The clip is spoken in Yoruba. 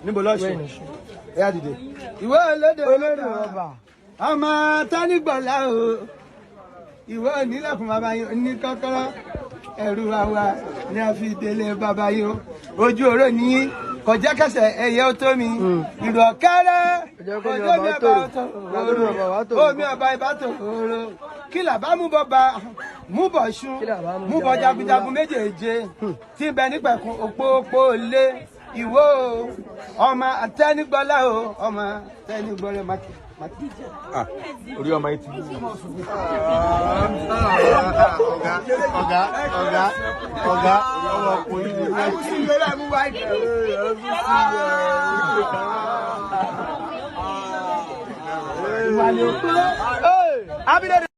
Níbo lọ́sùn? Ẹ á dìde. Ìwé olóde Olódò ọba. Ọmọ tánigbọ̀lá o. Ìwé onílẹ̀kùn bàbá yín ní kọ́kọ́rọ́ ẹ̀rù àwa ni a fi délé bàbá yín o. Ojú oró ní kọjá kẹsẹ̀ ẹ̀yẹ ó tó mi. Ìrù ọ̀kẹ́rẹ́ Kọjá kó mi kọjá mi ọba ọba tòrò. tó Kọjá mi ọba wá tòrò. omi ọba ìbá tòrò. Kí làbá mú bọ́ ba mú bọ̀ ṣu Kí làbá mú mú bọ̀ jagunjagun jagunjagun méjèèje tí ń bẹ nípẹ̀kun òpópó lé ìwó o, ọmọ àtẹnigbọ́lá o, ọmọ àtẹnigbọ́lá mákì mákì. Orí ọmọ yìí ti wú. Ọ̀gá, ọ̀gá, ọ̀gá, ọ̀gá, ọmọkùnrin ni wọ́n. Abilé.